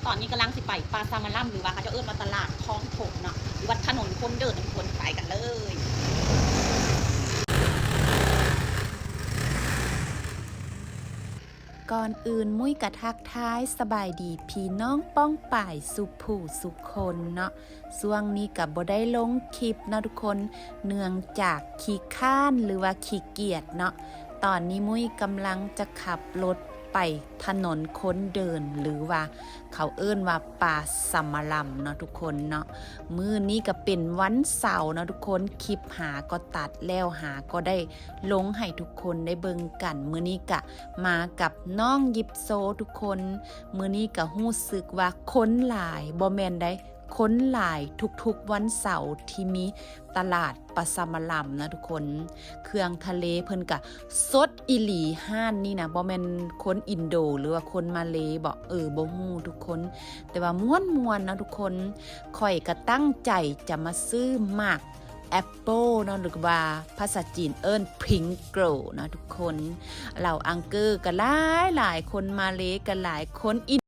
ຕອນນີ້ກຳລັງຊິໄປປາຊາມາລຳ ຫຼືວ່າເຂົາເຈົ້າເອີ້ນວ່າຕະຫຼາດຄອງຖົມເນາະ ຫຼືວ່າຖະໜົນຄົນເດີນ ທຸກຄົນ ໄປກັນເລີຍ. ກ່ອນອື່ນ ມຸ້ຍກະທັກທາຍສະບາຍດີພີ່ນ້ອງປ້ອງປາຍສູ່ຜູ້ສູ່ຄົນເນາະ. ຊ່ວງນີ້ກະບໍ່ໄດ້ລົງຄລິບເນາະທຸກຄົນ ເນື່ອງຈາກຂີ້ຄ້ານ ຫຼືວ່າຂີ້ກຽດເນາະ. ຕອນນີ້ມຸ້ຍກຳລັງຈະຂັບລົດໄປຖະໜົນຄົນເດີນ ຫຼືວ່າເຂົາເອີ້ນວ່າປາຊາມາລຳເນາະທຸກຄົນເນາະ. ມື້ນີ້ກະເປັນວັນເສົາເນາະທຸກຄົນ ຄລິບຫາກໍຕັດແລ້ວ ຫາກໍໄດ້ລົງໃຫ້ທຸກຄົນໄດ້ເບິ່ງກັນ. ມື້ນີ້ກະມາກັບນ້ອງຢິບໂຊທຸກຄົນ. ມື້ນີ້ກະຮູ້ສຶກວ່າຄົນຫຼາຍ ບໍ່ແມ່ນໃດ ຄົນຫຼາຍທຸກໆວັນເສົາທີ່ມີຕະຫຼາດປາຊາມາລຳນະທຸກຄົນ. ເຄື່ອງທະເລເພິ່ນກະສົດອີ່ຫຼີ ຮ້ານນີ້ນະ ບໍ່ແມ່ນຄົນອິນໂດ ຫຼືວ່າຄົນມາເລບໍ? ເອີ ບໍ່ຮູ້ທຸກຄົນ ແຕ່ວ່າມ່ວນໆເນາະທຸກຄົນ. ຂ້ອຍກະຕັ້ງໃຈຈະມາຊື້ໝາກແອັບເປິ້ນເນາະ ຫຼືວ່າພາສາຈີນເອີ້ນພຣິງໂກລເນາະທຸກຄົນ. ເຫຼົ່າອັງເກີກະຫຼາຍໆ ຄົນມາເລກະຫຼາຍ ຄົນອິນ